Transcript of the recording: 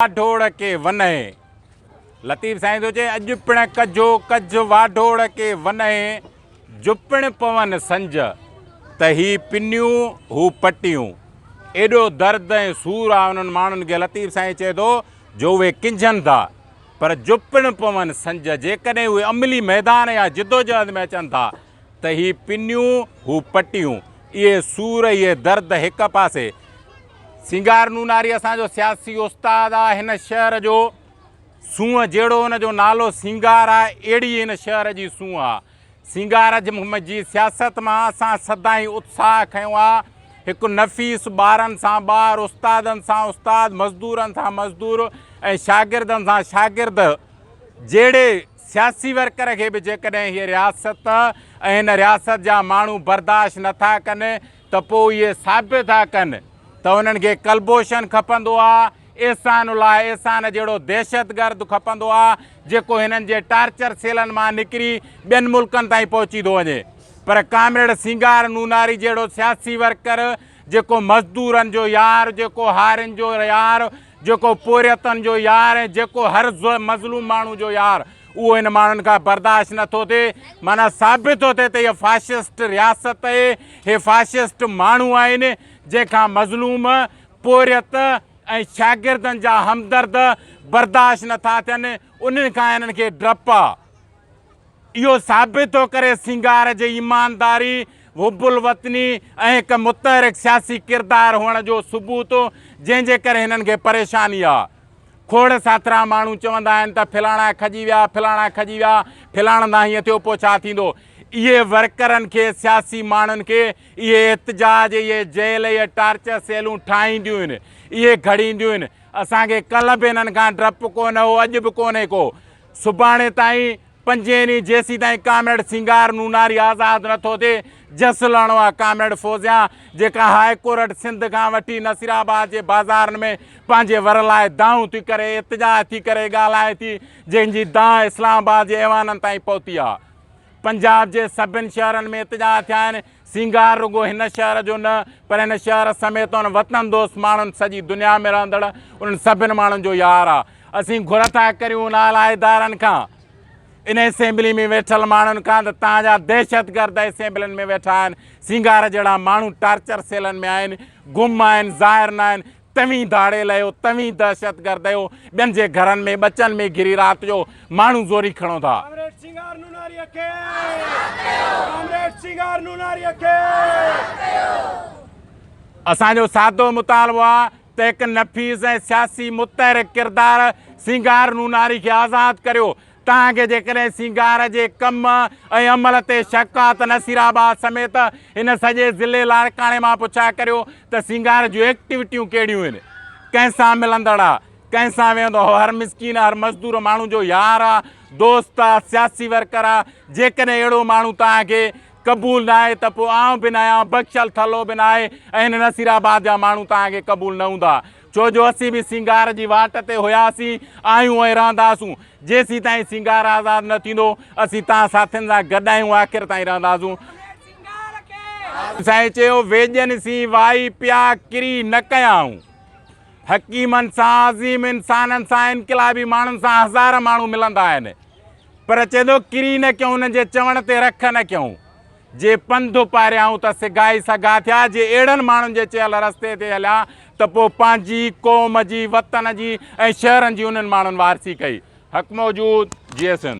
واڍوڙ ڪي ونهي. لطيف سائين ٿو چئي، اڄ پڻ ڪجهو ڪجهه واڍوڙ ڪي ونهي، جو پڻ پون سنج، ته هي پنيون هو پٽيون. ايڏو درد ۽ سور آ انهن ماڻهن کي لطيف سائين چئي ٿو جو اهي ڪنجهن ٿا پر جو پڻ پون سنج جيڪڏهن اهي عملي ميدان يا جدوجهد ۾ اچن ٿا ته هي پنيون هو پٽيون. اهي سور اهي درد هڪ پاسي سينگار نوناري اسان جو سياسي استاد آ هن شهر جو سونهن جهڙو ان جو نالو سينگار آ اهڙي هن شهر جي سونهن آ سينگار جي سياست مان اسان سدائين اتساهه کنيو آ هڪ نفيس ٻارن سان ٻار استادن سان استاد مزدورن سان مزدور ۽ شاگردن سان شاگرد جهڙي سياسي ورڪر کي به جيڪڏهن هيء رياست ۽ هن رياست جا ماڻهو برداشت نٿا ڪن ته پوء اهي ثابت ٿا ڪن ته انهن کي ڪلڀوشن کپندو آ، احسان الله احسان جهڙو دهشتگرد کپندو آ، جيڪو هنن جي ٽارچر سيلن مان نڪري ٻين ملڪن تائين پهچي ٿو وڃي. پر ڪامريڊ سينگار نوناري جهڙو سياسي ورڪر، جيڪو مزدورن جو يار، جيڪو هارين جو يار، جيڪو پورهيتن جو يار ۽ جيڪو هر مظلوم ماڻهو جو يار، اهو هن ماڻهن کان برداشت نه ٿو ٿئي، معنيٰ ثابت ٿو ٿئي ته هيء فاشسٽ رياست اهي، هي فاشسٽ ماڻهو آهن، جنهن کان مظلوم، پورهيت ۽ شاگردن جا همدرد برداشت نه ٿا ٿين، انهن کان هنن کي ڊپ آ. اهو ثابت ٿو ڪري سينگار جي ايمانداري، حب الوطني ۽ هڪ متحرڪ سياسي ڪردار هئڻ جو ثبوت، جنهن جي ڪري هنن کي پريشاني آ. کوڙ ساٿرا ماڻهو چوندا آهن ته فلاڻا کڄي ويا، فلاڻا کڄي ويا، فلاڻن سان هيئن ٿيو پوء ڇا ٿيندو؟ اهي ورڪرن کي، سياسي ماڻهن کي اهي احتجاج، اهي جيل، اهي ٽارچر سيلون ٺاهينديون آهن، اهي گهڙينديون آهن. اسان کي ڪلهه به انهن کان ڊپ ڪونه هو، اڄ به ڪونهي ڪو. سڀاڻي تائين پنجين ڏينهن جيسيتائين ڪامريڊ سينگار نوناري آزاد نه ٿو ٿئي، جس لهڻو آ ڪامريڊ فوزيان جيڪا هاء ڪورٽ سنڌ کان وٺي نصيرآباد جي بازارن ۾ پنهنجي ور لاء دانهون ٿي ڪري، احتجاج ٿي ڪري، ڳالهائي ٿي، جنهن جي دانهن اسلام آباد جي ايوانن تائين پهتي آ. پنجاب جي سڀن شهرن ۾ احتجاج ٿيا آهن، سينگار رڳو هن شهر جو نه پر هن شهر سميت ان وطن دوست ماڻهن سڄي دنيا ۾ رهندڙ انهن سڀن ماڻهن جو يار آ. اسين گهر ٿا ڪريون ان اعليٰ ادارن کان، ان اسيمبلي ۾ ويٺل ماڻهن کان ته توهان جا دهشتگرد اسيمبلين ۾ ويٺا آهن، سينگار جهڙا ماڻهو ٽارچر سيلن ۾ آهن، گم آهن، ظاهر نه آهن، توهين ڌاڙيل آهيو، توهين دهشتگرد آهيو، ٻين جي گهرن ۾ ٻچن ۾ گهري رات جو ماڻهو زوري کڻو ٿا. ڪامريڊ سينگار نوناريء کي آزاد ڪيو. ڪامريڊ سينگار نوناريء کي آزاد ڪيو. اسان جو سادو مطالبو آهي ته هڪ نفيس ۽ سياسي متحرڪ ڪردار سينگار نوناري کي آزاد ڪريو. توهان کي جيڪڏهن سينگار جي ڪم ۽ عمل تي شڪ آ ته نصير آباد سميت هن سڄي ضلعي لاڙڪاڻي مان پڇا ڪريو ته سينگار جون ايڪٽيوٽيون ڪهڙيون آهن، ڪنهن سان ملندڙ آ، ڪنهن سان ويهندو آ، هر مسڪين هر مزدور ماڻهو جو يار آ، دوست آ، سياسي ورڪر آ، جيڪڏهن اهڙو ماڻهو توهان کي قبول ناهي ته پوء آئون به ناهيان، بخشل ٿلهو به ناهي ۽ هن نصير آباد جا ماڻهو توهان کي قبول نه هوندا. ڇو جو اسين به سينگار جي واٽ تي هياسين، آهيون ۽ رهنداسون. جيسيتائين سينگار آزاد نه ٿيندو، اسين توهان ساٿين سان گڏ آهيون، آخر تائين رهنداسون. سائين چيو، ويڄن سين وائي پيا ڪري نه ڪيائون. حڪيمن سان، عظيم انسانن سان، انقلابي ماڻهن سان هزار ماڻهو ملندا آهن. پر چئي ٿو ڪري نه ڪيون انهن جي چوڻ تي رک نه ڪيون. جي پنڌ پاريائون ته سگهائي سگها ٿيا، جي اهڙن ماڻهن جي چيل رستي تي هليا ته پوء پنهنجي، قوم جي، وطن جي ۽ شهرن جي انهن ماڻهن وارثي ڪئي. حق موجود، جيئي سنڌ.